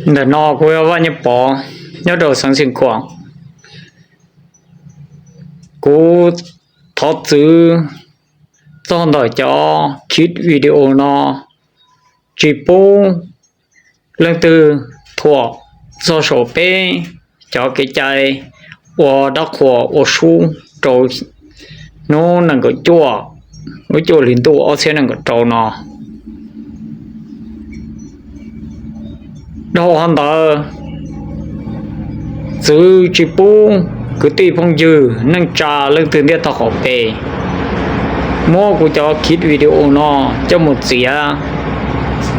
Ntawm no kuv yog Vaj Nyiaj Pov nyob rau xeev Xeev Khuam. Kuv thov txwv txog ntawm cov kis video no, tsis pub leej twg thuam txog saum peb cov kev cai ua dab qhuas ua sub rau hnub nees nkaum cuaj lub cuaj hli ntuj ob txhiab nees nkaum rau no. Dhau qhov ntawd, txwv tsis pub kwv tij phooj ywg neej tsa leej twg ntiaj teb qhov pes muab kuv cov kis video no coj mus txiav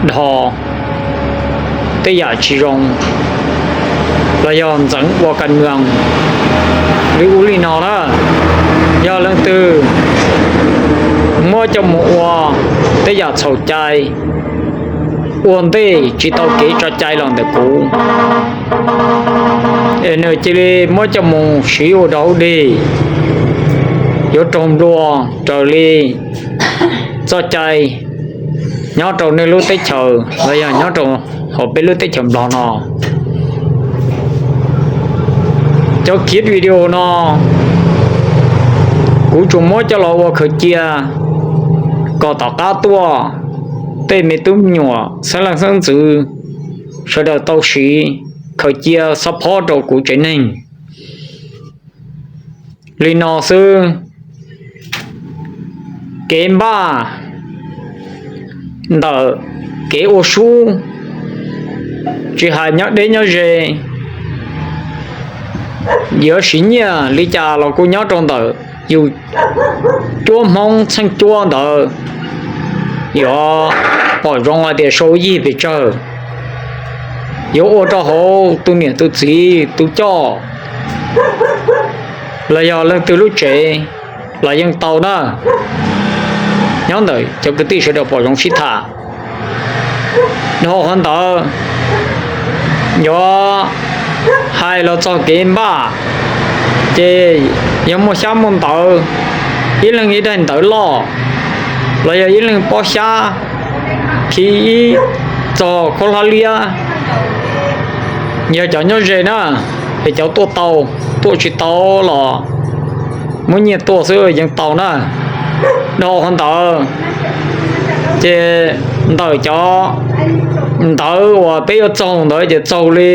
dhos tej yam tsis zoo los yog ntxeev ua kas nyoos li ub li no na. Yog leej twg muab coj mus ua tej yam txhaum cai, ua ntej tsis tau kev tso cai los ntawm kuv, es nws cia li muab coj mus siv ua dog ua dig, yuav raug nplua raws li txoj cai nyob rau nej lub teb chaws los yog nyob rau hauv peb lub teb chaws Nplog no. Cov kis video no kuv tsuas muab coj los ua khaws cia kom tom qab tuaj tej me tub me nyuam xeeb leej xeeb ntxwv sawv daws tau siv khaws cia xab phob rau kuv tsev neeg li no xwb. Kev npaj ntawm kev ua sub, tsis hais nyob deb nyob ze, yuav siv nyiaj li cas los kuj nyob rau ntawm yus cuab Hmoob txheej cuab ntawd yuav pom zoo hais tias sau yig pes tsawg, yuav ua rau hauv tus niam tus txiv tus coj los yog leej twg lub tsev los yeej tau na. Nyob ntawm cov kwv tij sawv daws pom zoo sib tham. Dhau qhov ntawd, yuav hais los txog kev npaj, ces yog muaj xyab muaj ntawv, ib leeg ib daim ntawv loj los yog ib leeg pob xyab khi ib txog khaub hlab liab, yog cov nyob ze na, es cov tuaj tau, tuaj tsis tau los muab nyiaj tuaj xwb yeej tau na. Dhau qhov ntawd, ces ntawm cov ntawv uas peb yuav txaug ntawd ces txaug li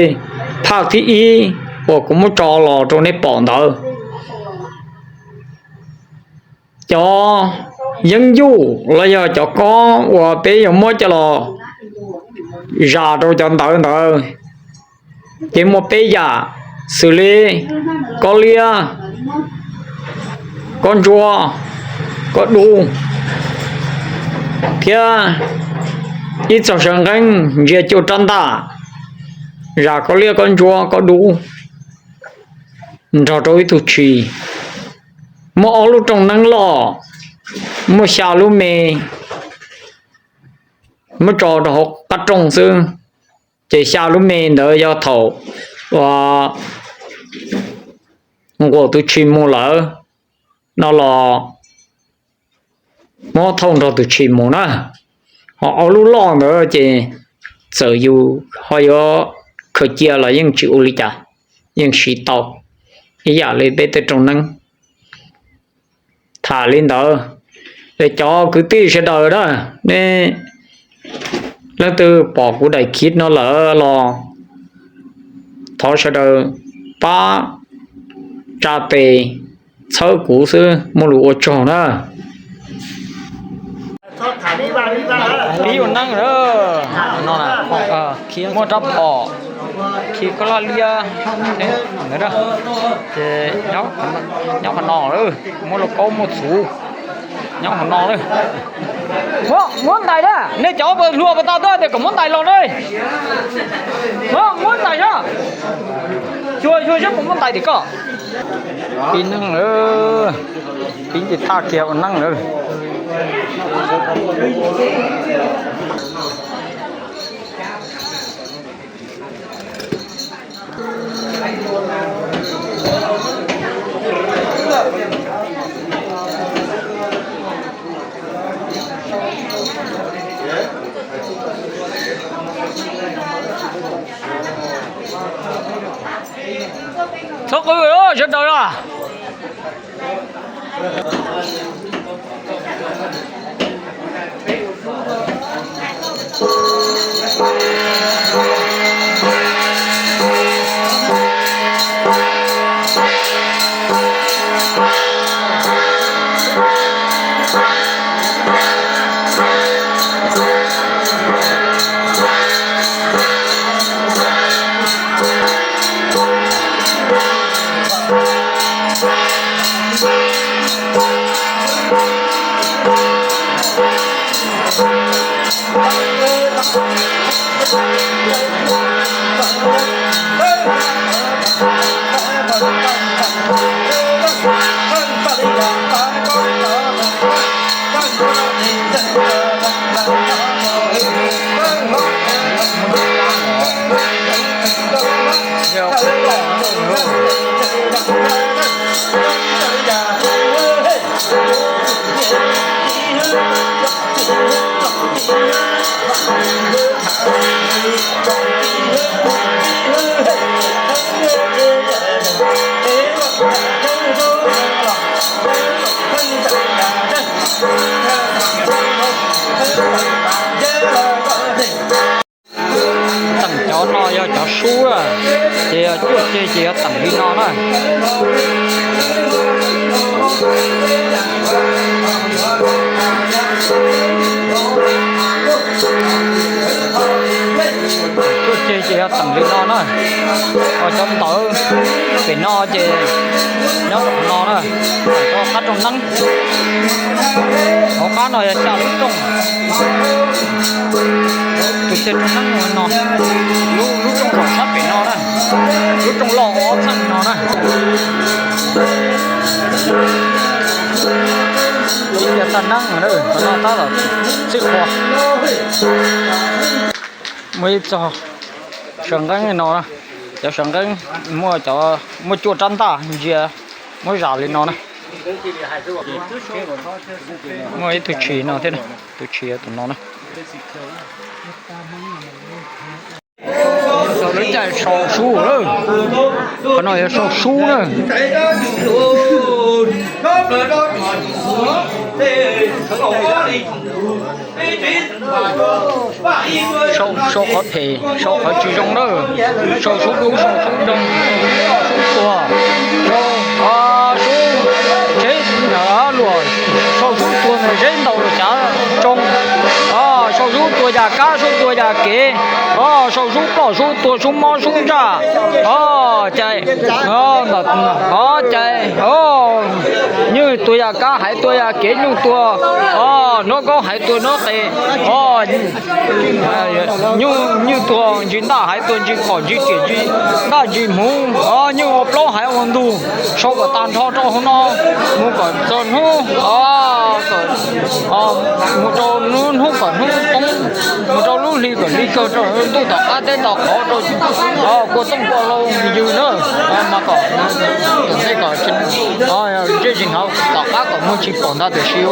phaj thib ib uas kuv muab tso los rau nej pom ntawd. Cov yeeb ncuj los yog cov kob uas peb yuav muab coj los zas rau cov ntawv ntawd, ces muaj peb yam xws li kob liab, kob ntsuab, kob dub, thiab ib txog sawv nqeeb ntsia cuaj rab ntaj, zas kob liab kob ntsuab kob dub nrog rau ib tug tshis. Muaj ob lub rooj neeb loj, muaj xya lub me, muab tso rau hauv qab rooj xwb, ces xya lub me ntawd yog thaum uas nquam tus tshis mus lawm no los muab thauj nrog tus tshis mus na. Ho ob lub loj ntawd ces txawm yus ho yuav khaws cia los yeej tsis ua li cas, yeej siv tau ib yam li peb tej rooj neeb. Tham li ntawd, es cov kwv tij sawv daws na, nej leej twg pom kuv daim khiv no lawm los thov sawv daws pab tsa tes txhawb kuv xwb, muaj lus ua tsaug na. Pib ua neeb, muaj rab phom, khi khaub hlab liab, ces nyob qhov no, muaj lauj kaub muaj txhuv, nyob qhov no. Muab ntais na, nej cov hluas puas tau tuaj tias kom muab ntais los na. Muab ntais na, xyuas xyuas seb puas muab ntais tim koj. Pib neeb lawm, pib nce thaj kiag ua neeb lawm. Txhob qw sawv daws na. Teem cov no yog cov sub, ces yog cuaj ceg ces yog teem li no na. Cuaj ceg ces yog teem li no na. Ho cov ntawv pem no ces nyob rau no na, rau qab rooj neeb. Hauv qab no yog xya lub rooj. Tus ceg rooj neeb no, lub lub rooj zaum sab pem no na, lub rooj loj ob txheej no na. Ib tiag tag neeb, qhov no tab tom txhij qhua. Muaj ib txog saw nqeeb no, cov saw nqeeb muaj cov, muaj cuaj rab ntaj ntsia muab zas li no na. Muaj ib tug tshis no thiab, tus tshis tus no na. Lawv caij sau sub lawm. Qhov no yog sau sub na. Sau, sau qhov phem, sau qhov tsis zoo na. Sau sub dub, sau sub doog, sau sub tuag, sau sub tsheb luam, sau sub tuag ntawm zeb ntaus xyav tsoo, sau sub tuag yam kab, sub tuag yam kev, sau sub ploj, sub tuag, sub mob, sub ntsaj, cai, cai, nyuj tuag yam kab, haiv tuag yam kev, nyuj tuag, hnub kaub haiv tuag hnub qes, nyuj tuag ntsis ntaj, haiv tuag ntsis phom ntsis riam ntsis ntaj ntsis hmuv, nyuj ua plaub haiv ua ntug, sau kom tag nrho rau hauv no, mus kom txog hnub, mus rau hnub kom hnub poob, mus rau lub hli kom hli kawg, rau ntuj tom qab teb tom qhov, rau kua tooj kua hlau ywg na, mas kom tom ntej kom ntsej tsis hnov, tom qab kom muag tsis pom ntag tiam sis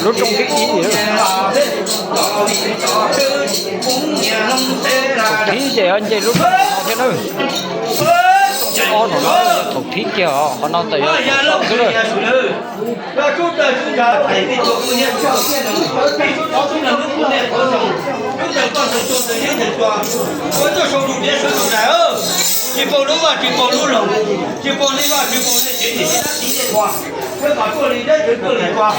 Lub rooj thib ib, thaum thib ces nce lub rooj no thiab na. Ob no yog thaum thib kiag os, qhov no tas yog thaum xwb na. Tsis pom lub vaj, tsis pom lub loog, tsis pom nej vaj, tsis pom nej tsev, nim tsis dab tsis dej tua, peb kom tuaj li deb, peb tuaj li tua,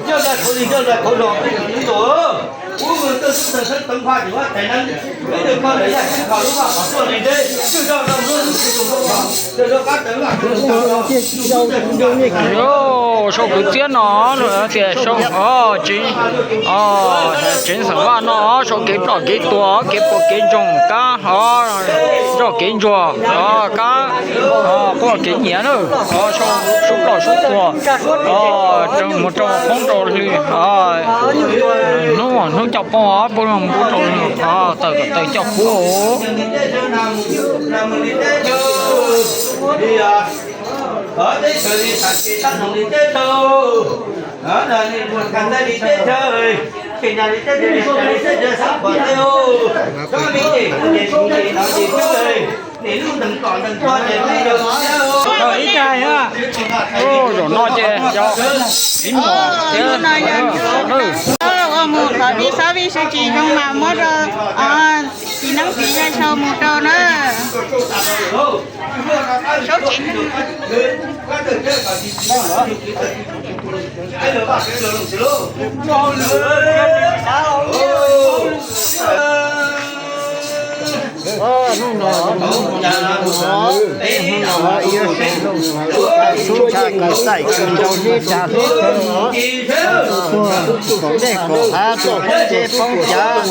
nyob nrad khav li nyob nrad khav los, peb tsis tus ub, mus tuaj xub tawg xeeb teev phaj tsis muab tais neeb, peb nws koj lawm yaj xeeb kho lub vaj kom tuaj li deb, twb zoj rau lub xub tsis tus tua kho, Yog sau kwv txhiaj no tias sau tsev xeem Vaj no sau kev ploj kev tuag kev puas kev ntsoog kab, nroj kev ntsuag kab, quaj kev nyiav na, sau sub ploj sub tuag, mus rau poob rau hli, hnub hnub coj poob, poob rau hli, tawm kom tawm coj kub. Teb chaws li tham ces tab noog li teb chaws, tab noog li teb chaws, ces nyob li teb chaws li, li teb chaws sab pom teb, tsob me ces kuv ces kuv ces no ces teb chaws, nim lub ntees kom ntees tuag ces peb yog ib tag. Zaum no ces yog ib mos thiab ua mus qhov tib xob vij sw tsis zoo mas muab rau txiv neeb txiv yaig sau mus rau na. Saub tsev neeg. Hnub no, hnub no, ib sub tshaj kawg xaim kawg nrau hlib tsa hlib kawg os. Kaum dej kaum hav, kaum poob dej poob cav,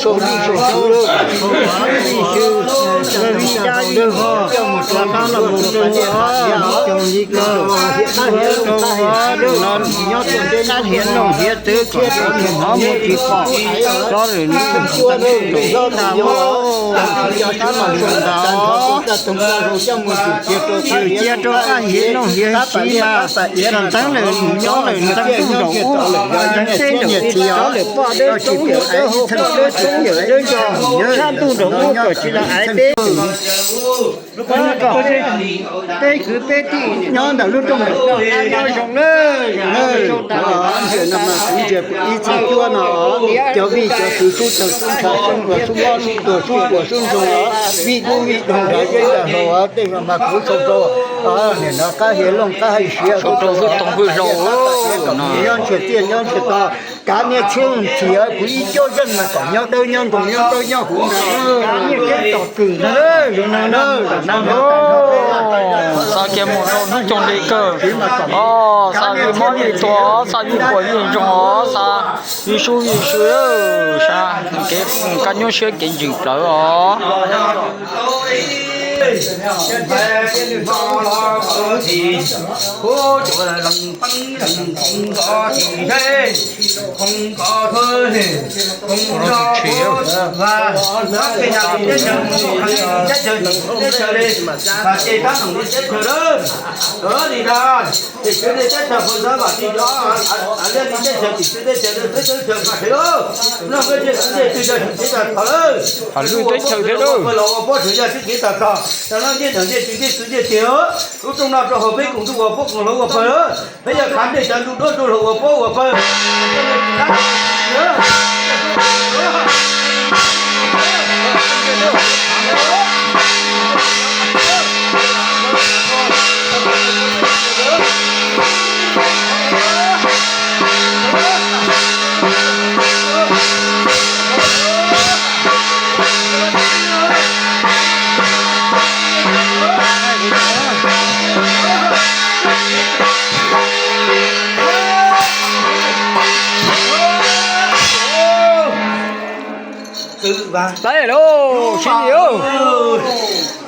sau lij sau xyoo, sau vij sw, vij cab vij npog, coj mus rau qab los mus rau ua, cog li kawg, rau ua lwm no nyob rau tej dab hiav noog hiav txwv kom cov niag hnov mus tsis pom, cov lwm no tab mas zoo ntag, cia rau qab hiav noog hiav txwv mas, txheeb lawm cov lawm ntxeev ntuj nraum ub, ntxeev teb nraum teb, cov lawm poj dawb roob nraum dawb hau, poj dawb roob nraum dawb zog, sab ntuj nraum ub kom tsis los aiv peb tus. Peb kwv peb tij nyob ntawm lub rooj nraum toj qab nyob zoo lawm, zoo lawm. Ib txhia cuab no, cov vij cov sw sub tawg sub ntsha sub nplua sub mob sub tuag sub puas sub ntsoog os, vij dub vij doog nrad zeb nrad hlau os, tej no mas kuv sau rau nim no qab hiav looj qab hais siav, sau rau hwj toog hwj hlau, nyob ntshias tiaj nyob ntshias tog, kav niaj txhiab txhia kuv ib cuab zeej mas kom nyob dawb nyob ntoo nyob dawb nyob huv ntag. Niaj tseeb tom kws ntag, zoo no na. Xa kiag mus rau hnub coog li kawg, xa vij mob vij tuag, xa vij puas vij ntsoog, xa vij sub vij sw, sa kev kab nyuaj siab kev ntsws plawv os. Tham lwj teb chaws thiab lauj. Lub rooj no rau hauv peb koom ntuj ua puab koom hluav ua pawg. Peb yog khav nplej cov ntuj duab rau hluas ua puab ua pawg. Peb lub sib li,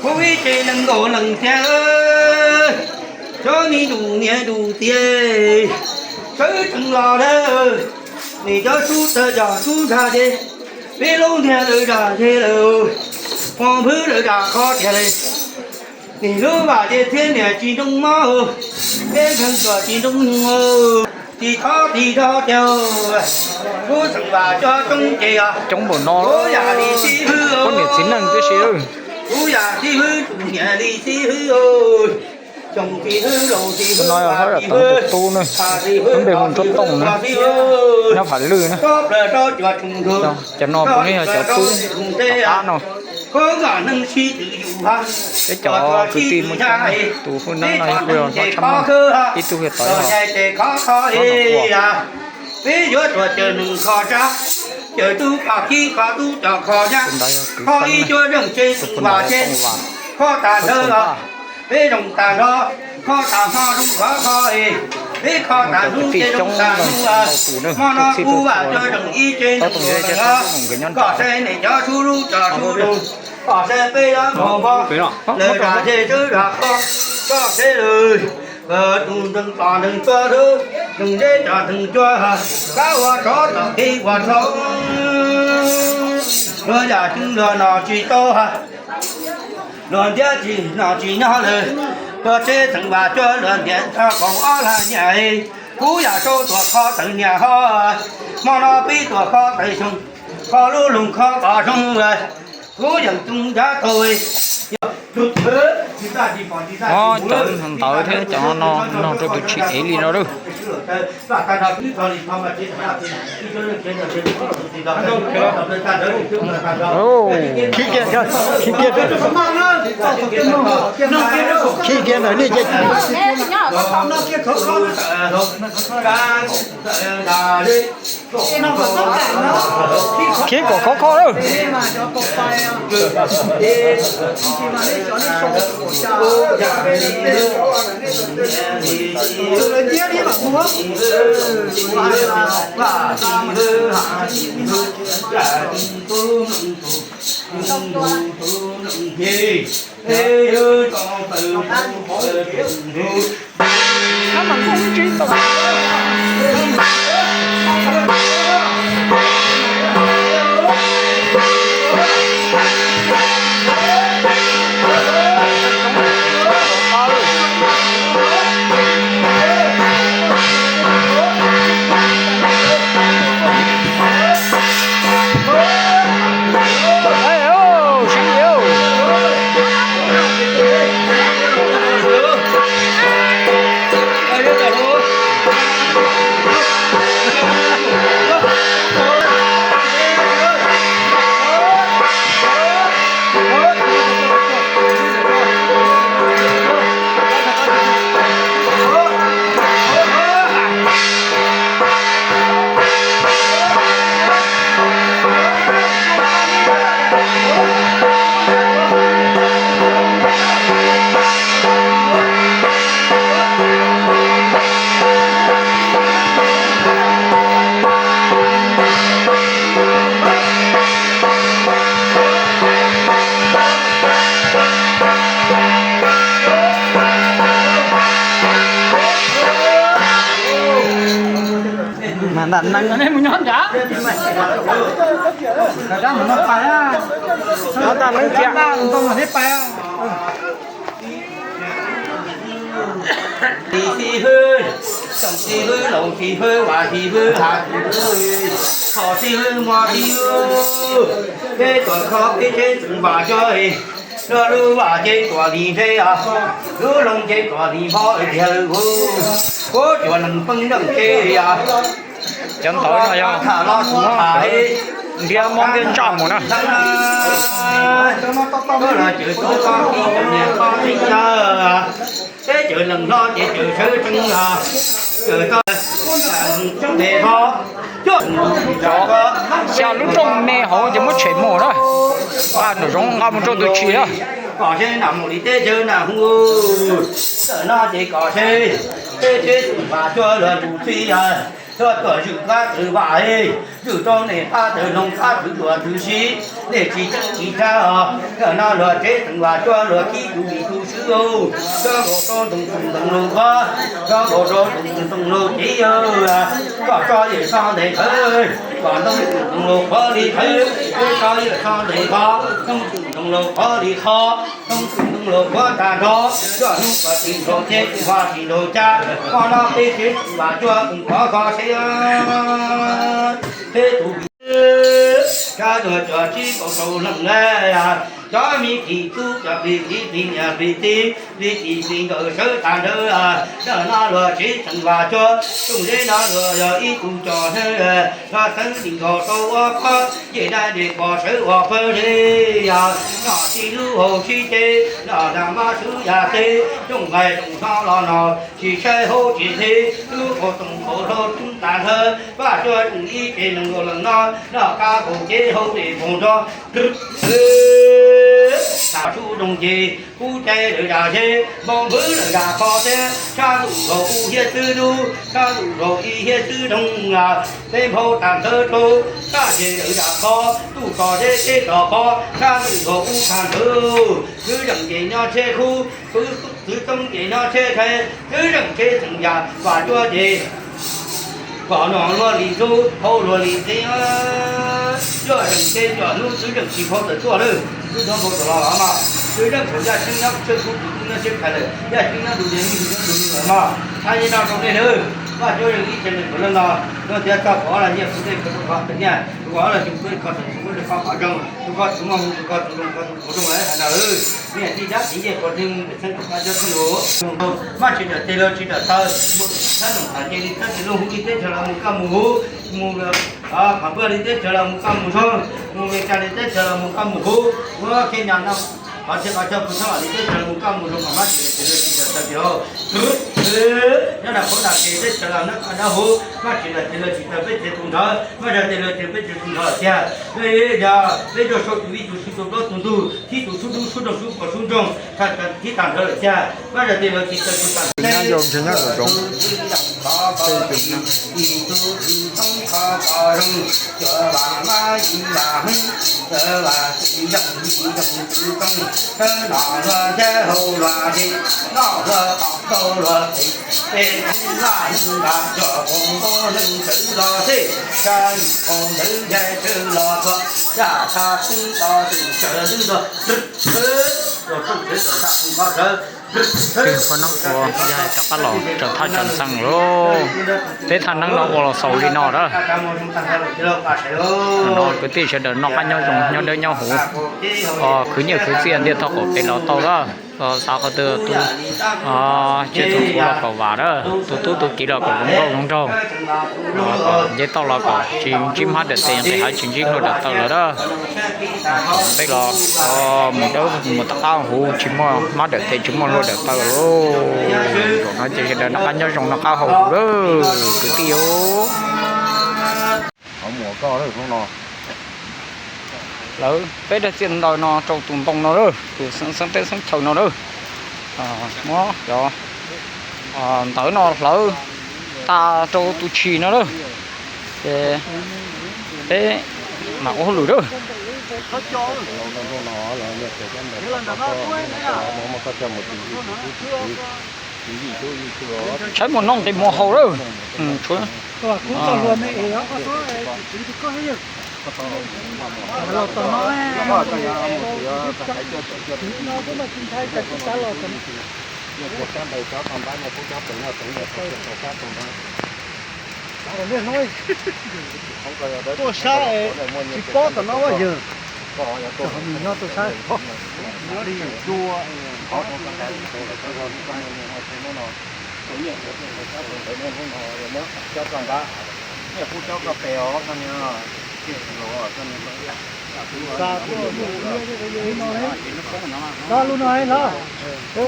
peb ib tse nees nkaum leej tiag, tsob me ntuj niam ntuj tiag, sawv tsees los lawm, nim cov sub tawg cov sub ntshai ces peb lub ntiag lawm zam ze lawm, hmo nphwb lawm zam qhov tiag li. Nim lub vam ces thiab niam tsis ntoo mob, peb nkeeg tuam tsis ntoo nyoog, tsis thob tsis zog tiag, lub xeem vam cov coob ces yog coob npaum no, yam li xib hwb, poj niam txiv neej tib si, kuv yam xib hwb tus niam li xib hwb, xyoo xib hwb laus xib hwb no yog hlob yam tub tub na, lub npe hu Ntsuab Tooj na, nyob Phav Lwj na. Cov no puav leej yog cov tub tom qab no. Peb cov kwv tij Hmoob Xyooj, tus hwj neeb no kuj yog hlob Tshaj Maj, ib tug yog tod yog hlob Nom Quas, tus ntawd yog kwv Tooj Tooj Vas. Kho tas ntawd, peb zoo tas nrho, kho tas hmo zoo kho kho es, peb kho tas hnub ces zoo tas hnub. Hmo no kuv vam cuab tseem ib tsev nus neeg os, kom saib nej cov sub lub cov sub lub, kom saib peb ob hmo npo, lawv zam zej sawb zam qhov, koj saib lawm. Tus nteeg tos nteeg cua, nteeg zeb tos nteeg cua, kab ua tsov tom qhib ua tsov. Luag yam tseeb luag nom tsis tau, luag ntiab tsis nom tsis nyob lawm. Tuag tsheb txheem Vam Cuab luag ntiab tso koom ob lag nyiaj. Kuv yam sau tuam kho tawm niam ho, hmo no pib tuam kho tawm xyoo, kho lub loog kho kom zoo. Kuv yeej tub ncav tau, cov ntawd thiab cov no no rau tus tshis ev li no lawm. Khib kiag ntawm nej ces khib kom khov kho lawm. Mas ntam neeb, nyob nram, nyob ntam neeb cia. Tis xib hwb, tsoom xib hwb, laus xib hwb, vas xib hwb, hav xib hwb, thaum xib hwb, muaj xib hwb, peb tuam kho peb tsheb txheem Vam Cuab, lub lub vaj ces tuam li ntseb, lub loog ces tuam li nphob tiag. Kuv cuag neeg pheej nreej tsheb, cov ntawd no yog tham los tham, ntiab mob ntiab ntsaj mus na. Peb cov neeg hlob ces cov sawv tsees, cov txog, cov xya lub rooj me hauv ces muab tshem mus na. Nqa nram zoov nqa mus rau tus tshis na. Kom seb nam mus li teb chaws nam hu, tawm no ces kom seb, peb tsheb txheem Vam Cuab luag tus txib, luag tuaj zwm pab tawm vam, zwm rau nej pab tawm loog pab tawm tuam tawm sib, nej tsis tseeb tsis tsa os. Tawm no luag tsheb txheem Vam Cuab luag khib tus vim tus swb, coj nkaus rau ntoo txoos ntoo lus qhuav, coj nkaus rau ntoo txoos ntoo lus txiv, kom tso yawm so ntes thawv, kom ntoo txoos ntoo lus qhuav li thawv, tso yawm so ntes qhov, ntoo txoos ntoo lus qhuav li qhov, ntoo txoos ntoo lus qhuav tag nrho, coj hnub kom tsis nrau teb, tus vaj tsis nrau cab, hmo no peb tsheb txheem Vam Cuab mus thov kho siab, peb tus vim sab luag cov tsib kaum rau leej na, cov me phim tub cov plig txiv plig niam plig txiv plig txiv plig nkawm sawv tag nrho, tawm no luag tsheb txheem Vam Cuab, rooj zeb no luag yog ib tug cos hnab, luag xeeb li nkaus rau ua pab, yej dab dej pom sawv ua pawg li, yog nom tsis lub hauv sib ceg, los dag mab swb yam teb, rooj nqaij rooj hno los no, tsis saib hauv tsis hle, lub qhov toom qhov hlau tub tas hlawv, Vaj Cuab tseem ib tsev neeg nkaus leej no, noj qab nkaus cev hauv dej nkaus nrog. Thaum sub doog ces kub cai lawv zam zeb, npau npwb lawm zam qho thiab, sab ntuj zog ub hiab xwb dub, sab ntuj zog ib hiab xwb doog. Peb nphau tag nthawv rau, sab zeg lawv zam qho, ntuj tso zeb teb tso qho, sab ntuj zog ub tag nthawv. Txwv zeem ces nyob tsheb khub, txwv txoob ces nyob tsheb khev, txwv zeem tsheb txeem yam vam cuab ces kom no luag li ntxub, hau luag li ntxeev. Cuaj zeem tsheb cuaj hnub, txwv zeem tsis phau tawm tuaj lawm, txwv txoob phau tawm los los mas, txwv zeem thaum yaj tseeb nyob tsheb khub, txwv txoob nyob tsheb khev lawm, yaj tseeb nyob tus diav nyob tus nyob tus nyob los mas, thaum yaj noj rau nej lawm, Vaj Cuab Zeeg ib txhia neeg puav leej no, yog tias txog qhov los nyiaj kuv tej ko rau qhov khwv nyiaj, tus ko los tus ko kho txog tus ko rau qhov qhov zoo, tus ko tus muaj hu, tus ko tus zoo, ko tus qhov zoo lawm hais ntawd. Niaj tij dab txiv ncej puav tseeb, txheeb tus kab cov txheeb los, maj tsis dawm tes los tsis dawm taw, sab noo tas nce li sab tes los hu li teb chaws los mus kaj mus huv, mus qhov npaj li teb chaws los mus kaj mus nrog, mus Mes Kas li teb chaws los mus kaj mus huv, ua khej nyas no, qhov txhia qhov chaw pus txhob li teb chaws los mus kaj mus zoo, mas maj tsis dawm tes los tsis dawm taw tias, nyob nram qhuav nram ces teb chaws los nab kaj nab huv, maj tsis dawm tes los tsis dawm peb txiav tus nthawv, maj zam tes los tsis dawm peb txiav tus nthawv lawm tiag. Yog peb nrog sau tus vij tus sw tus plaub tus ntug, thib tus sub dub sub doog sub pom sub ntsoog, thib tag nthawv lawm tiag, maj zam tes los tsis dawm tus tag nthawv. Nyob zoo, nyob zoo. Ib tug txwv txoob kho kom zoo, cov vam mab yim vam heeb, cov vam txwv yog yim zoo txwv txoob, thawb nom luag ncav hauv luag dej, noj luag tom tau luag tes, peb txwv laj neeg nram cov koom npauj neeg txawv los xwb, sab yim koom ntawv ncaig tsawv los txog, yaj tag txheeb tos twm tsawv lwb los, los rooj tsev tawm sab koom kho tsawv. Twg poj noob ua yog hais rov qab los tsaws thaj tsaws ntxeev lauj. Peb thaj neeb no ua los xaus li no lawm. No kwv tij sawv daws noj qab nyob zoo nyob dawb nyob huv, khwv nyiaj khwv txiaj ntiaj teb kom peb los tau lawm. Xav qhov twg tu, tsiaj txhu los kom vam lawm, tus tub tus kiv los kom zoo nkauj zoo nraug, nce toj los kom tsis ntsib hmab dawm tes, nqis hav tsis ntsib hlua dawm taw lawm lawm. Peb los mus dawb mus tom qab huv tsis muaj hmab dawm tes tsis muaj hlua dawm taw lauj. Zaum no ces sawv daws noj qab nyob zoo noj qab haus huv lawm kwv tij os. Lawv peb dag txiaj ntawv no rau tus ntoo no lawm, tus xeeb teb xeeb chaw no lawm. Muab cov ntawv no hlawv tas rau tus tshis no lawm, ces peb mam ua hauj lwm lawm. Saib muaj noj nqi muag haus lawm. Tuaj saib tsis paub tom no yawg, nyob tuaj saib.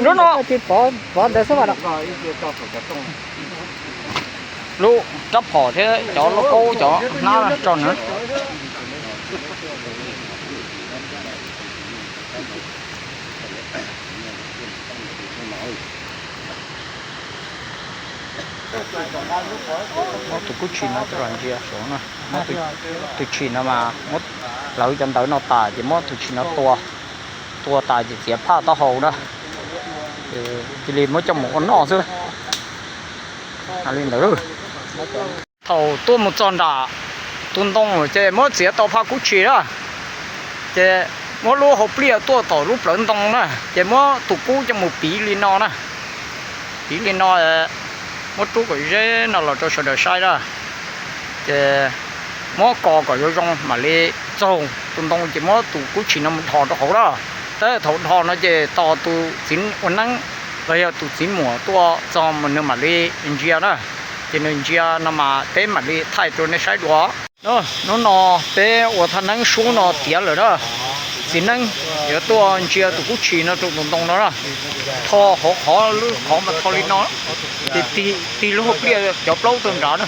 Lub no tsis pov pov ntawd xwb mas. Lub rab phom thiab cov lauj kaub cov hnab tso na. Muab tus kub tshis no coj los ntsia saud na. Muab tus tshis no mas muab hlawv cov ntawv no tas ces muab tus tshis no tua, tua tas ces txiav phaj taub hau na, cia li muab coj mus ua noj xwb. Li ntawd. Thaum tuaj mus txog nram tus ntoo ces muab txiav tau phaj kub tshis na, ces muab lub hauv pliaj tuaj tom lub plawv ntoo na, ces muab tus kub coj mus piv li no na. Piv li no, muab rub kom zeb no los rau sawv daws saib na. Ces muab kos kom zoo zoo mam li txaug tus ntoo ces muab tus kub tshis no mus dhos rau hauv na. Tab thaum dhos no ces tos tus txiv ua neeb los yog tus txiv muam tuaj txog mas nws mam li ntsia na. Ces nws ntsia no mas peb mam li thaij rau nej saib dua. Hnub no peb ua thaj neeb suab no tiav lawm na. Txiv neeb yuav tuaj ntsia tus kub tshis no rau tus ntoo no na. Tho hauv qhov lub qhov mas tho li no, ces tig lub hauv pliaj cov plaub tau nrad na.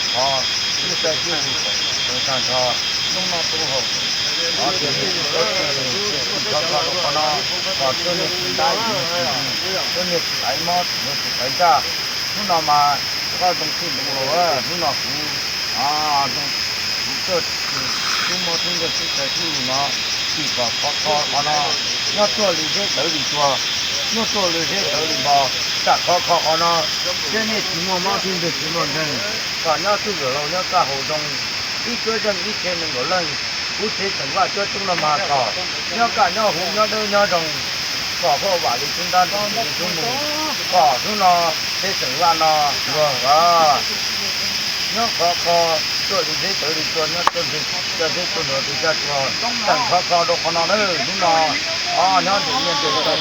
qhov, tub txawj tub zus kom tag nrho hnub no tub haus. Qhov tias nej tub txawj tub zus tub khov kho rau qhov no, kom cuaj niag txiv ntab, cuaj niag txiv aiv mob, txiv npawg txiv qawv ntsaj. Hnub no mas koj zoo txij ntoo los, hnub no kuv, kuv tuaj tub mob tub nkeeg tub txawj tub zus no, tsis kom khov kho qhov no, nyob tuaj li zeb tawv li tsua, nyob tuaj li zeb tawv li npo, tsam khov kho qhov no, thiab nej tsis muaj mob tsis nkeeg tsis muaj nkeeg, kom nyob txuj zus laus nyob kaj haus zoo, ib cuab zeej ib txhia nees nkaum leej, kuv txiv xeem Vaj cuab tub no mas kom nyob kaj nyob huv nyob dawb nyob zoo, kom huaj vam li tub ntab li tub mus, kom hnub no txiv xeem Vaj no luag nyob khov kho, tuaj li zeb tawv li tsua, nyob tuaj li zeb tuaj nrog li zaj tsua, tseem khov kho rau qhov no na. Hnub no nyob ntim nyiaj ntim txiaj, kom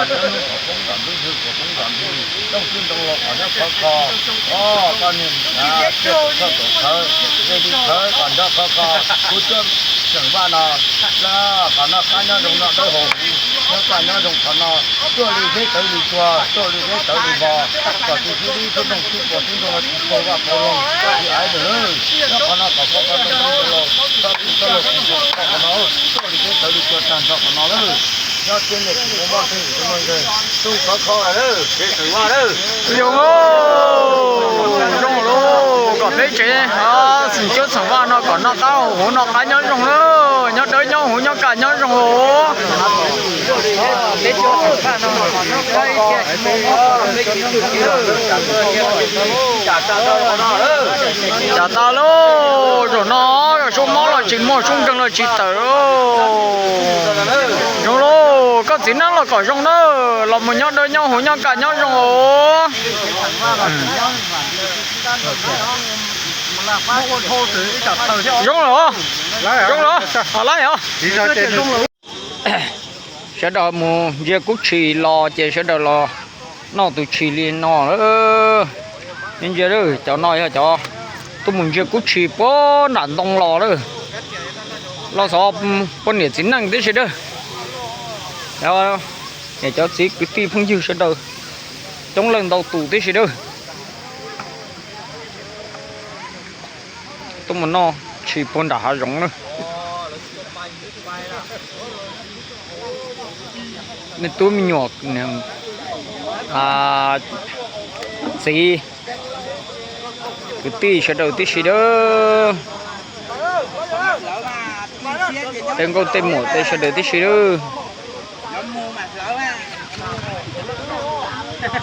nyob hnub kom poob kom ntug, kom poob kom ntug, rooj txwj ntoo los kom nyob khov kho, koj niag txhoj kaum khawv, ze li khawv kom nyob khov kho, kuv cuab xeem Vaj no, kom noj qab nyob zoo noj dawb haus, nyob kaj nyob zoo qhov no, tuaj li zeb tawv li tsua, tuaj li zeb tawv li npo, kom tus tub tub nkeeg tub pos tub ntoo los tsis paug vaj paug loog, tsis aiv nws, nyob qhov no kom koj koj tau tub los, koj tub tau los tsis paug qhov no, tuaj li zeb tawv li tsua tag nrho qhov no lawm. Nyob txij niaj txiv muaj mob txij zus muaj nkeeg, tub khov kho lawm, txiv xeem Vaj lawm. Zoo, zoo lauj, kom peb tsev xeem cuab xeem Vaj no kom noj qab huv noj qab nyob zoo lauj, nyob dawb nyob huv nyob kaj nyob zoo lauj. Cas tas lauj, zaum no yog sub mob los tsis muaj, sub nkeeg los tsis tawm lauj. Zoo lauj, koj txiv neeb los kom zoo na, los mus nyob dawb nyob huv nyob kaj nyob zoo os. Zoo lawm, zoo lawm, laib os. Sawv daws mus ntsia kub tshis los ces sawv daws los noj tus tshis li no. Ntsia, cov no yog cov tuaj mus ntsia kub tshis puag nram ntoo los lawm. Los xyov poj niam txiv neej tib si dawb, cov txiv kwv tij phooj ywg sawv daws coob leej ntau tus tib si dawb. Tuaj mus noj tshis puag nram hav zoov na. Nej tub me nyuam, txiv kwv tij sawv daws tib si dawb. Tej nkauj tej muam tej sawv daws tib si dawb.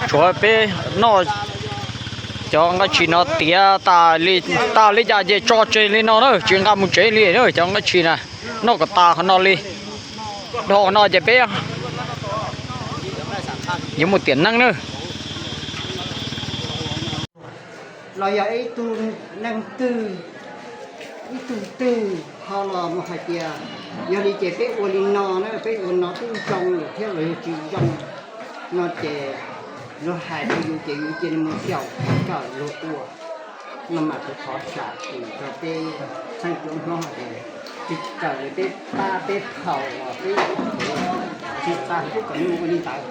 Tshuav peb noj cov nqaij tshis no tiav tas li cas ces tso tseg li no na, tsis nqa mus tsev li na cov nqaij tshis na. Noj kom tas qhov no li, dhau qhov no ces peb yuav mus tiam neej na. Los yog ib tug neeg twg, ib tug twg ho los mus hais tias, yog li ces peb ua li no na, peb ua no twb zoo lawm thiab los yog tsis zoo no ces luag hais rau yus ces yus cia li mus xyaum kawm luag ua no mas kuv thov sam tis rau peb txheej cuab Hmoob hais tias tsis txawm li peb pab peb phaum los peb tsis txawm pub kom nej mus ua li ntawd.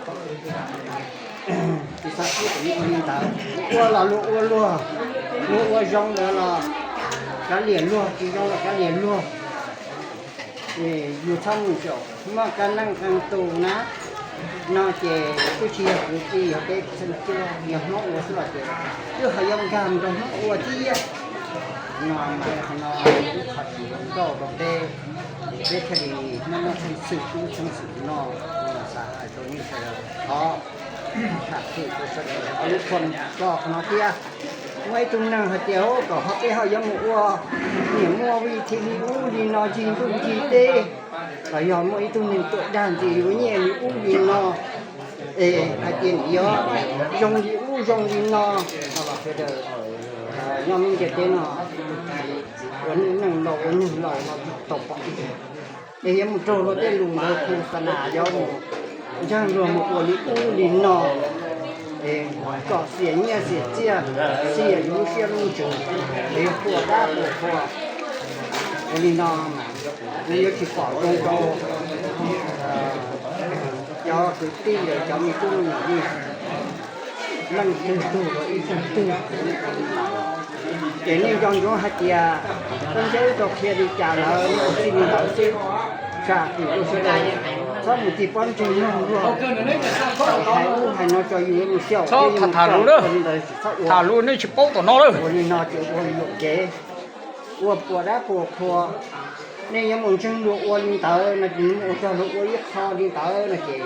Tsis txawm pub kom nej ua li ntawd, ua los luag ua luag, luag ua zoo lawm los kav liam luag, tsis zoo los kav liam luag. Yus txhob mus zaum muaj qee leej qee tus na, no ces twb tsis yog kwv tij, yog peb txheej cuab, yog Hmoob ua xwb los ces twb ho yuav nkag mus rau Hmoob ua thiab. No mas qhov no ib qho tsis zoo nkauj rau peb, peb thiaj li muaj muaj tsheej xwm ub tsheej xwm no, xav hais rau nej sawv daws thov tham hwm rau sawv daws ob lub qhov no thiab. Muaj ib tug neeg hais tias kom ho peb ho yuav mus ua niam muaj vij thi li ub li no ncig ntuj ncig teb, Los yog muaj ib tug neeg tuaj dag ntxias yuav nyiaj li ub li no, es hais tias nws yuav zoo li ub zoo li no, no los sawv daws nyob lub ntiaj teb no, ua neej laus ua neeg laus no tsis tau pom. Es yuav mus raug luag tej lus ntawd khu xa nas, yuav mus ntseeg luag mus ua li ub li no, es kom xiam nyiaj xiam txiaj, xiam yus lub siab lub ntsws, es yuav qhuas dab qhuas qhua. Ua li no mas nws yuav tsis pom zoo rau cov kwv tij los cov me tub me nyuam, leej twg tug los ib tug twg. Ces nej nco ntsoov hais tias pob ntseg tau qhia li cas lawm, nej ua txij li ntawd xwb. Tsam tus sawv daws txhob mus tig pob ntseg nug luag, hais ub hais no tso yus mus xyaum, txhob tham tham lus na, tham lus nej tsis paub tom no lawm. Ua li no ces ua yuam kev, ua puas dab puas qhua. Nej yuav mus ntseeg luag ua li ntawd no ces mus ua txog luag ua ib qho li ntawd no ces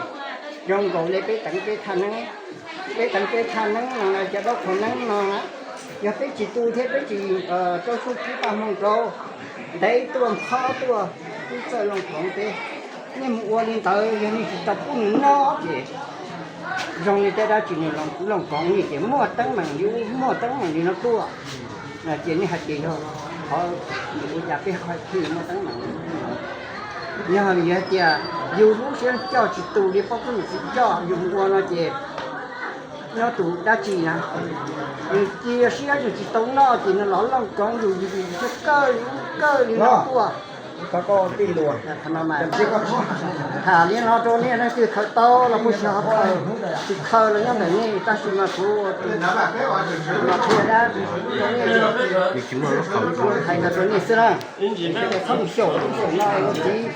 zoo nkaus li peb teev peb thaj neeb, peb teev peb thaj neeb no, cov dab qhuas neeb no na, yog peb tsis tu thiab peb tsis rau txuj kev paj hmoo rau, ntev tuaj nphob tuaj, twb txawj looj koov peb. Nej mus ua li ntawd yog nej tsis tau pub nws noj ces zoo li tej dab tsi nws looj koov nej ces muaj teeb meem li ub muaj teeb meem li no tuaj. Ces nej hais tias yog qhov ua cas peb qhov thiaj muaj teeb meem li no? Yog yus hais tias yus lub siab coj tsis tus li poj koob txiv coj yus mus ua no ces nyob tus dab tsi na, nws cia siab nws tsis tau noj ces nws los looj koov yus, yus siab kawg li ub kawg li no tuaj. Tham li no rau nej leej twg khaws tau los puas xyov khaws, tsis khaws los nyob ntawm nej, tab sis mas kuv los qhia dab rau nej, hais no rau nej xwb na. Sawv daws txhob mus xyaum lub xyaum no lub txiv,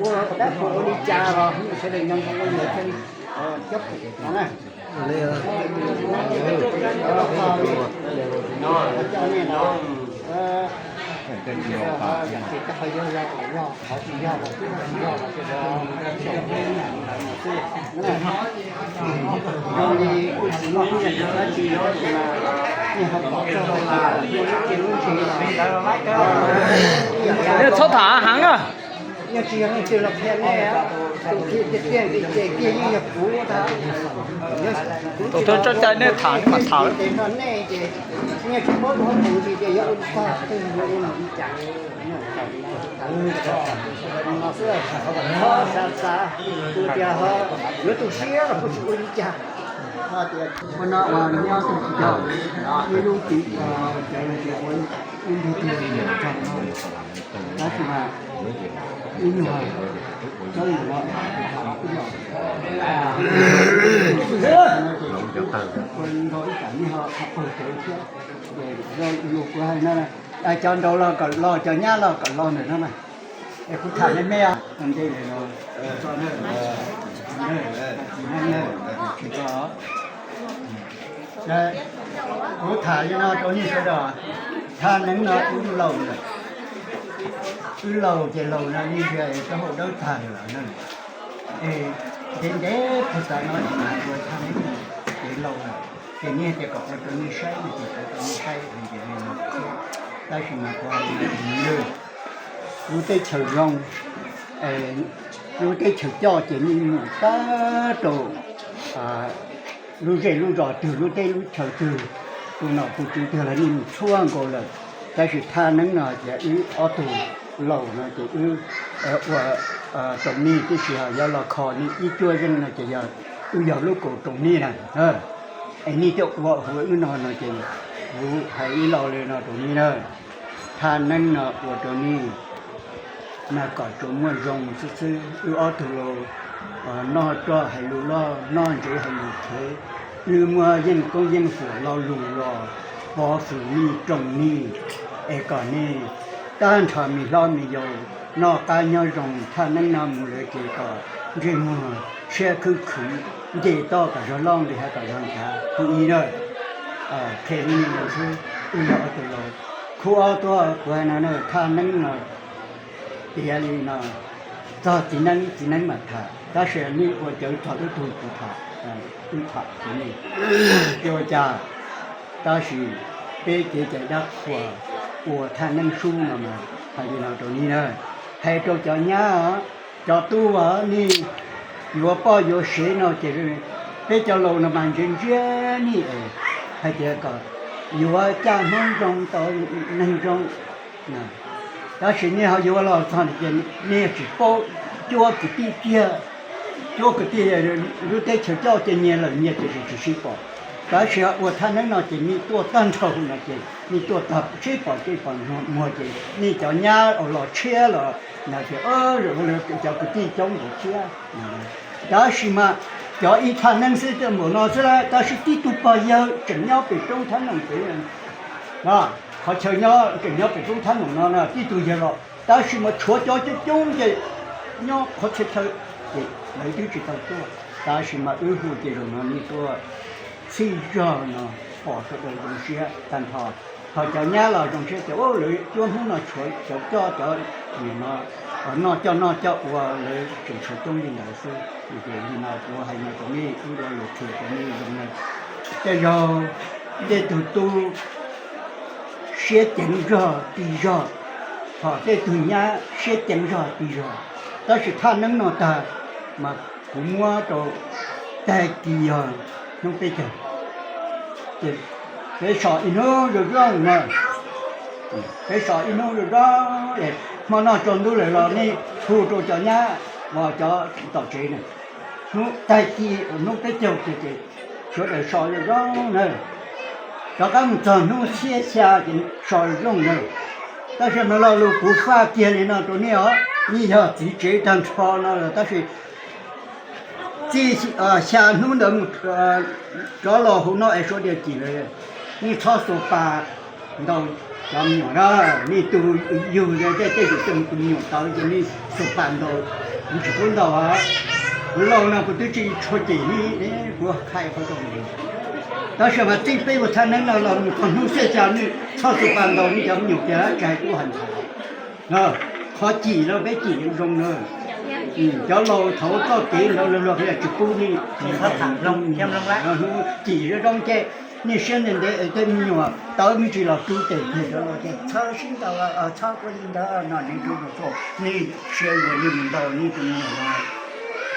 ua dab qhuas ua li cas los sawv daws nco ntsoov ua ntawd thiaj li cob pum no na. Txhob tham heev na. Tus thawj coj caij nej tham nej mam tham. Nej tsis paub tus hauv paus ntsis tias yuav ua li cas, twg yuav ua li cas. Xav xav, tus tias yuav tu siab los kuj tsis ua li cas. Ua no ua nyob tus tsis tau, ib lub tsis tau, ua ib ntu tus tsis tau, tab sis mas ib nyuag txob yus los ua nrau ib tsam nej ho qhov pawg cawv thiab, yus kuv hais no, cov nraud los kom los, cov nyab los kom los ntawm no na. Es kuv tham me me os, ntej no, kuv tham li no rau nej sawv daws, thaj neeb no wb laus lawm, wb laus ces laus no yeej yog taub hau dawb tag lawm na. Es ntev ntev puag ta no ua thaj neeb no ces laus lawm, ces nej tias kom ua rau nej saib no ces ua rau nej saib ces li no thiab. Tab sis mas kuv hais li no, lub teb chaws zoo, lub teb chaws coj ces nej mus tag rau lub zej lub zos twg, lub teb lub chaw twg, tus nom tus tswv twg los nej mus txhua nkaus lawm. Tab sis thaj neeb no ces wb ob tug laus no ces wb ua roos nej tib si, yog los kho nej ib cuab zeej no ces yog wb yog lub kaus roos nej na. Es nej coj ua hu wb no no ces kuv hais ib lo li no rau nej na. Thaj neeb no ua rau nej mas kom tsuas muaj zoo xwb xwb, wb ob tug laus noj roj hais lus loj, noj ntsev hais lus khev, wb muaj yeej koob yeej huam lo lus los pov hwm nej roos nej, es kom nej tag nrho me hlob me yau noj qab nyob zoo. Thaj neeb no mus lawm ces kom ntsej muag siab khwb khwv, nce toj kom zog loj, nqis hav kom zog nchav, hu ib na. Qhia li no xwb, wb yog ob tug laus. Khub ob tuaj kuv hais no na, thaj neeb no tiav li no, txog txiv neeb, txiv neeb mam tham, tab sis nej ua cawv txog wb tug kuv tham, wb tham txiv neeb, tsis ua cas. Tab sis peb kev cai dab qhuas ua thaj neeb sub no mas hais li no rau nej na. Hais rau cov nyab, cov tub, nej yuav poj yuav sev no ces peb cov laus no mas ntsia ntsia nej hais tias kom yuav caj Hmoob zoo tau neeg zoo. Tab sis nej ho yuav los txog ces nej tsis paub cuab kwv tij kiag, cuab kwv tij lub teb chaws coj ces nyias lawm nyias ces tsis sib pom. Tab sis ua thaj neeb no ces nej tuaj tag nrho no ces nej tuaj tag sib pom tej pom muag ces nej cov nyab los tshiab los na tias cov kwv tij coob nkaus thiab. Tab sis mas cov ib thaj neeb xwb tej npaum no xwb, tab sis tib tug pog yawg tseem nyob pem roob thab noom pem, qhov chaw nyob tseem nyob pem roob thab noom no tib tug yawg los, tab sis mas tshuav cov coob coob ces nyob qhov txhia chaw ces lawv twb tsis tau tuaj. Tab sis mas wb hu ces zaum no nej tuaj txhij zog no pom sawv daws zoo siab tag nrho. Ho cov nyab los zoo siab tias lawv cuab Hmoob no tshuav cov coj cov niam no noj coj noj coj ua lawv tseem tshuav coob li ntawd xwb. Ces li no kuv hais no rau nej wb lo lus qhia rau nej zoo na. Tej zaug tej tug tub siab ceev zog ti zog, ho tej tug nyab siab ceev zog ti zog. Tab sis thaj neeb no tag mas kuv muab rau tag kis yog hnub peb caug, ces peb so ib hnub zoo zoo na, peb so ib hnub zoo zoo, hmo noj tsaus ntuj lawm los nej hu rau cov nyab uas cov tom tsev na, hnub tag kis hnub peb caug ces sawv daws so zoo zoo na, rov qab mus txog hnub xiab xya ces so zoo zoo na. Tab sis no lo lus kuv faj kiag li no rau nej os, nej yog txiv tsev tag nrho no los tab sis txij xya hnub ntawd mus rov los hauv no es suav diav cim lawm, nej txhob xuas pas ntaus cov me nyuam na. Nej tus yug tej tej zaum tus me nyuam tawv ces nej xuas pas ntaus, kuv tsis pub ntaus. Kuv laus no kuv twb tsis tshua cem nej, kuv hais qhov zoo. Tab sis mas txij peb ua thaj neeb no los mus txog hnub xiab xya nej txhob xuas pas ntaus nej cov me nyuam tiag, tsis hais tub hais ntxhais. Qhov cim no peb cim zoo na. Cov laus thaum txoj kev ntawd luag qhia tsis pub nej, cim zoo zoo ces nej siab ntev ntev es tej me nyuam tawv me ntsis los rub tes kiag cov laus ces txhob sib ntaus, txhob ua li ntawd no, nej rub rau nej siab yuav nej mus ntaus nej tus me nyuam no,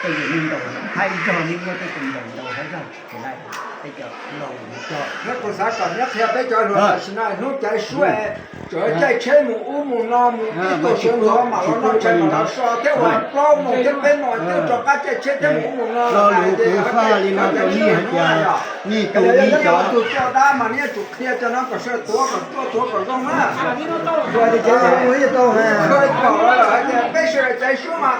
tej zaum nej ntaus haib zog, nej muab tej tus me nyuam ntaus haib zog tsis laib. Peb cov laus coj, nyob kuv xav kom nyob qhia peb cov hluas tam sim no hnub caiv suab, tseem caij tsheb mus ub mus no mus tib tug sawv ntxov mam los noj tsheb mam los so thiab ua plaub moos thiab peb moos thiab rov qab caij tsheb thiab mus ub mus no. Lo lus kuv faj li no rau nej hais tias nej tus nej cov tug coj dab mas nej yuav tsum qhia cov no kom sawv tuav kom tuaj tuav kom zoo na. Peb sawv daws caiv suab mas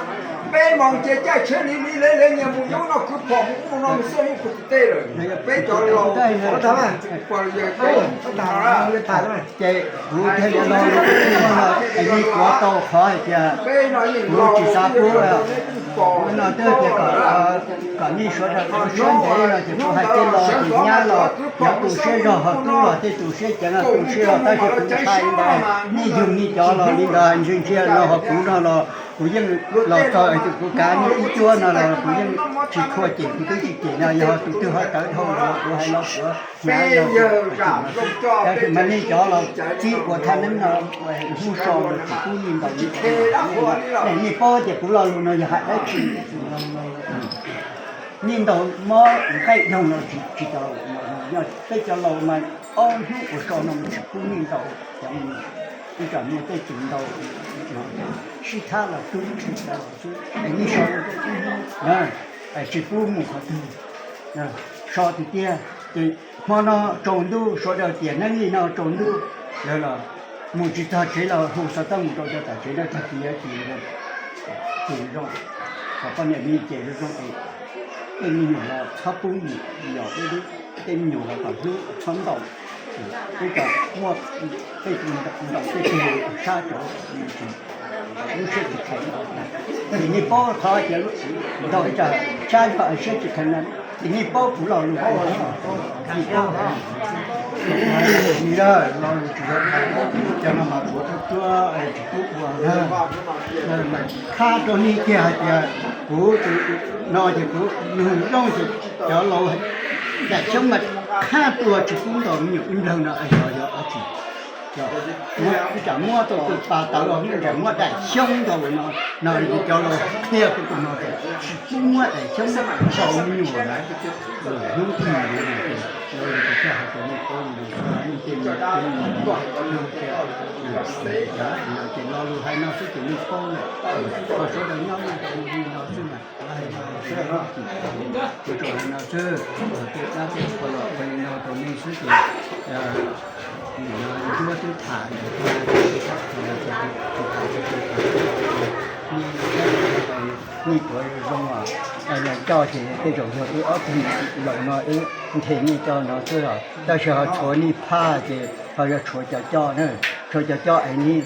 peb moos ces caij tsheb li li le le nyias mus yub no khwv phom mus ub mus no mus xuaj mus khwv tim tej lawm. Peb cov laus ces kuv thiaj li lo lus no es nej kuav tau qhov hais tias kuv tsis xav pub no twb tias kom nej sawv daws ua siab ntev no ces kuv hais tej los ces nyab los cov tu siab zog ho tub los tej tu siab ceev tu siab zog tab sis kuv hais li ntawd, nej yug nej cov los li ntawd ntsia ntsia no ho kuv no los kuv yeej los txog es kuv kav nej ib cuab no los kuv yeej tsis tshua cem kuv twb tsis cem no yog tus twg ho tawv dhau los kuv hais los kuv hnyav los tab sis mas nej cov los txib ua thaj neeb no hnub so los tsis pub nej ntaus nej cov me nyuam. Nej paub tias kuv lo lus no yog hais dab tsi? Nej ntaus mob nqaij doog los tsis tau, yog peb cov laus mas ob hnub ua so no tsis pub nej ntaus cov me nyuam. Ib tsam muaj tej tus ntaus sib thab los rub tsis tau xwb es nej so tsis pub mus qhov twg. So tiag tiag ces hmo no tsaus ntuj sawv daws tiam neeb li no tsaus ntuj lawm los mus tsis txog tsev los hu xov tooj mus rau cov tom tsev na, tag kis ces tus zoo, kom poj niam me ces zoo zoo es tej me nyuam los txhob pub mus yos peb lub, tej me nyuam los kom hlub txhob ntaus. Peb cov muaj tej tus ntaus tej tug sab cov lub siab tsis kheev. Ces nej paub qhov tias ntaus ib co sab zog siab tsis kheev no, ces nej paub kuv lo lus. Li lo lus tsis yog hais, cov no mas kuv tuaj tuaj tsis pub ua na. Mas qhab rau nej kiag hais tias kuv no ces kuv nug zoo ces cov laus daim xyoob mas qhab tuaj tsis pub ntaus me nyuam ib nplawg no es yog yog dab tsi. Muab, ib tsam muab tau tus pas tawv los muab daim xyoob rau no, no cov laus qhia rau tus no tias tsis pub muab daim xyoob rau me nyuam lawm. Hnub twg los tus tij hais tias nej paub, nej tej me tub me nyuam, ces lo lus hais no xwb ces nej paub lawm. Kom sawv daws nyob nej tau li no xwb mas, ua hais no xwb, ua hais no xwb, tej dab tej qhua los ua li no rau nej xwb ces ntsuab twb tham, nej tuav zoo os, coj ces tej zaum yog wb ob tug laus no wb nthe nej coj no xwb os, tab sis ho tshuav nej phaj ces ho yog tshuav cov coj na, tshuav cov coj es nej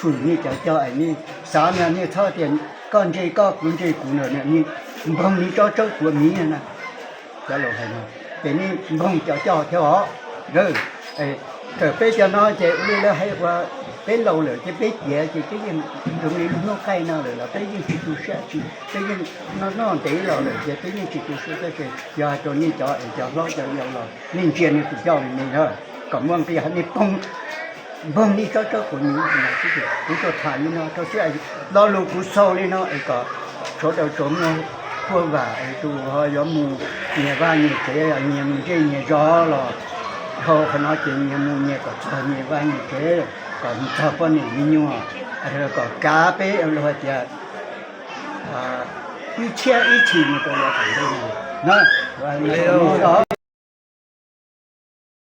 hwm nej cov coj es nej xav no nej txhob tias koj ntse koj kuv ntse kuv no, nej npoog nej tsob tsawb kuv miv na. Cov laus hais no, ces nej npoog cov coj thiab os. Tawm peb cov no ces ua li lawv hais ua peb laus lawm ces peb tiav ces peb yeej zoo li lub hnub qaij no lawm los peb yeej tsis tu siab, tsis, peb yeej noj noj ntev los lawm ces peb yeej tsis tu siab, tab sis yog hais rau nej cov es cov hlob cov yau los nej ntsia nej tus coj li ne, kom muaj nqis nej poob, npoog nej tsob tsawb kuv miv no xwb. Kuv tsuas tham li no rau xwb, lo lus kuv xaus li no es kom sawv daws tsuas muaj kuaj vam es tus ho yuav mus nyias vaj nyias tsev, nyias mus zej nyias zos los dhau qhov no ces nyias mus nyias kom txog nyias vaj nyias tsev, kom txog poj niam me nyuam, kom kav peb lus hais tias ib txhiab ib txhis mus rau yav tom ntej no na.